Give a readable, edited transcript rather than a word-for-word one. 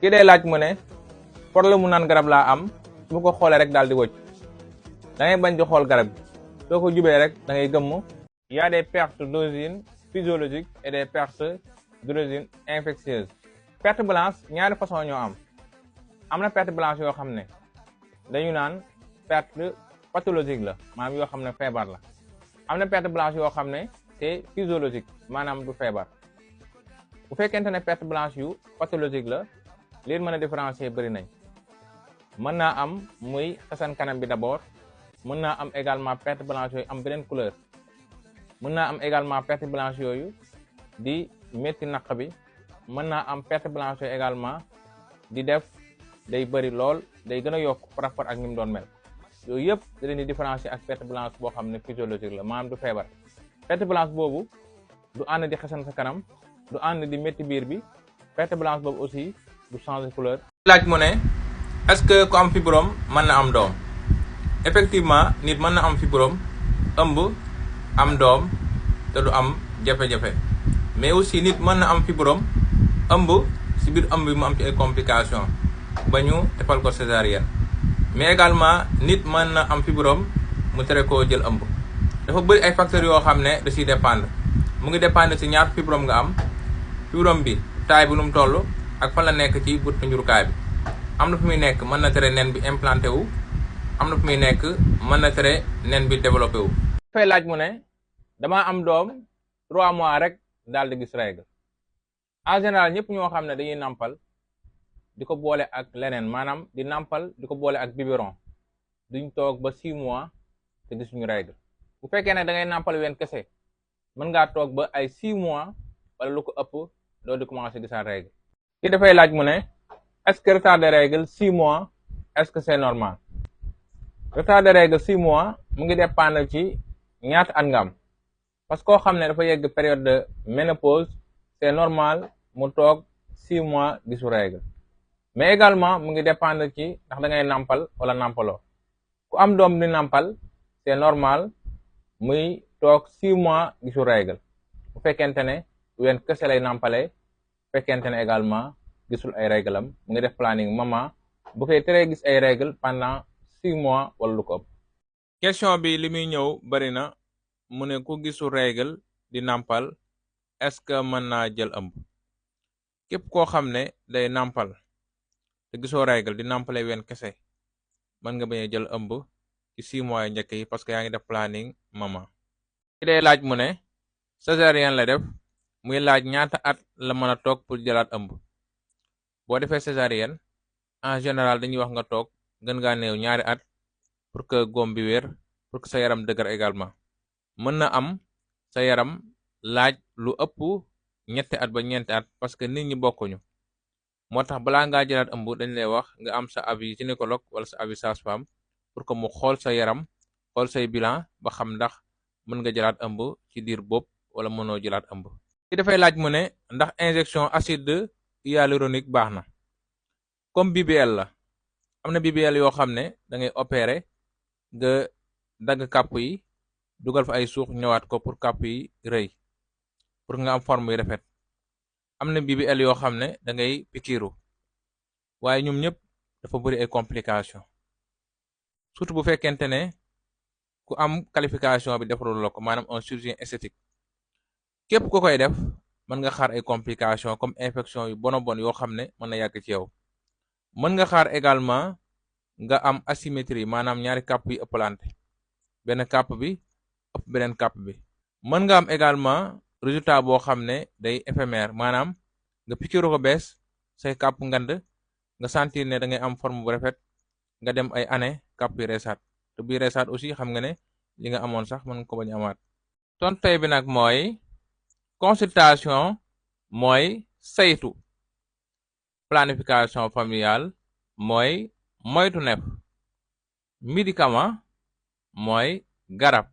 kii day laaj mu ne problème mu naan garab laa am su ma ko xoolee rek daal di wëcc da ngay bañ di xool garab bi soo ko jubee rek da ngay gëmm. Il y a des pertes d'origine physiologique et des pertes d'origine infectieuse. Perte blanche ñaari façon ñoo am na perte blanche yoo xam ne dañu naan perte pathologique la maanaam yoo xam ne feebar la am na perte blanche yoo xam ne c'est physiologique maanaam du feebar. bu fekkente ne perte blanche yu pathologique la leen mën a différencier bëri nañ mën naa am muy xasan kanam bi d'abord mën naa am également perte blanche yooyu am beneen couleur mën naa am également perte blanche yooyu di métti naq bi mën naa am perte blanche yooyu également di def day bëri lool day gën a yokk par rapport ak ni mu doon mel yooyu yëpp da leen di différencier ak perte blanche boo xam ne physiologique la maanaam du feebar. Perte blanche boobu du ànd di xasan sa kanam du ànd di métti biir bi perte blanche boobu aussi du changer couleur. laaj mu ne est-ce que ku am fibrome mën na am doom effectivement nit mën na am fibrome ëmb am doom te du am jafe-jafe mais aussi nit mën na am fibrome ëmb si biir ëmb bi mu am ci ay complications ba ñu defal ko césarienne mais également nit mën na am fibrome mu tere koo jël ëmb dafa bëri ay facteurs yoo xam ne da ciy dépendre mu ngi dépendre si ñaata fibrome nga am fibrome bi taille bi nu mu toll ak fan la nekk ci buntu njurukaay bi am na fu muy nekk mën na tere nen bi implanté wu am na fu muy nekk mën na tere nen bi développé wu. dafay laaj mu ne damaa am doom 3 mois rek daal di gis règle en général ñëpp ñoo xam ne dañuy nampal di ko boole ak leneen maanaam di nampal di ko boole ak biberon duñ toog ba 6 mois te gisuñu règle bu fekkee ne da ngay nampal ween kese mën ngaa toog ba ay 6 mois wala lu ko ëpp doo di commencer gisaat règle. ki dafay laaj mu ne est-ce que retard de règle 6 mois est-ce que c'est normal. Retard de règle 6 mois mu ngi dépendre ci ñaata at nga am parce que koo xam ne dafa yegg période de ménopause c'est normal mu toog 6 mois gisu règle mais également mu ngi dépendre ci ndax da ngay nampal wala nampaloo ku am doom di nampal c'est normal muy toog 6 mois gisu règle bu fekkente ne ween kese lay nampalee bu fekkente ne également gisul ay règle am mu ngi def planning maman bu koy teree gis ay règle pendant 6 mois wala lu ko ëpp. question bi li muy ñëw bari na mu ne ku gisul règle di nampal est-ce que mën naa jël ëmb képp koo xam ne day nampal te gisoo règle di nampale ween kese mën nga bañ a jël ëmb ci 6 mois yu njëkk yi parce que yaa ngi def planning maman. ki day laaj mu ne césarienne la def muy laaj ñaata at la mën a toog pour jëlaat ëmb boo defee césarienne en général dañuy wax nga toog gën ngaa néew 2 at pour que góom bi wér pour que sa yaram dëgër également mën na am sa yaram laaj lu ëpp 3 at ba 4 at parce que nit ñi bokkuñu moo tax balaa ngaa jëlaat ëmb dañ lay wax nga am sa avis gynécologue wala sa avis sage-femme pour que mu xool sa yaram xool say bilan ba xam ndax mën nga jëlaat ëmb ci diir bopp wala mënoo jëlaat ëmb. ki dafay laaj mu ne ndax injection acide hyaluronique baax na comme BBL la am na BBL yoo xam ne da ngay opérer nga dagg kàpp yi dugal fa ay suux ñëwaat ko pour kàpp yi rëy pour nga am forme yu rafet am na BBL yoo xam ne da ngay pikiiru waaye ñoom ñëpp dafa bëri ay complications surtout bu fekkente ne ku am qualification bi defarul la ko maanaam un chirurgien esthétique képp ku koy def mën nga xaar ay complications comme infection yu bon yoo xam ne mën na yàgg ci yow mën nga xaar également nga am asymétrie maanaam ñaari kàpp yi ëppalante benn kàpp bi ëpp beneen kàpp bi mën nga am également résultat boo xam ne day éphémère maanaam nga pikiru ko bees say kàpp ngand nga sentir ne da ngay am forme bu rafet nga dem ay année kàpp yi reesaat te buy reesaat aussi xam nga ne li nga amoon sax mën nga ko bañ amaat. tontu tey bi nag mooy consultation mooy saytu planification familiale mooy moytu nef médicament mooy garab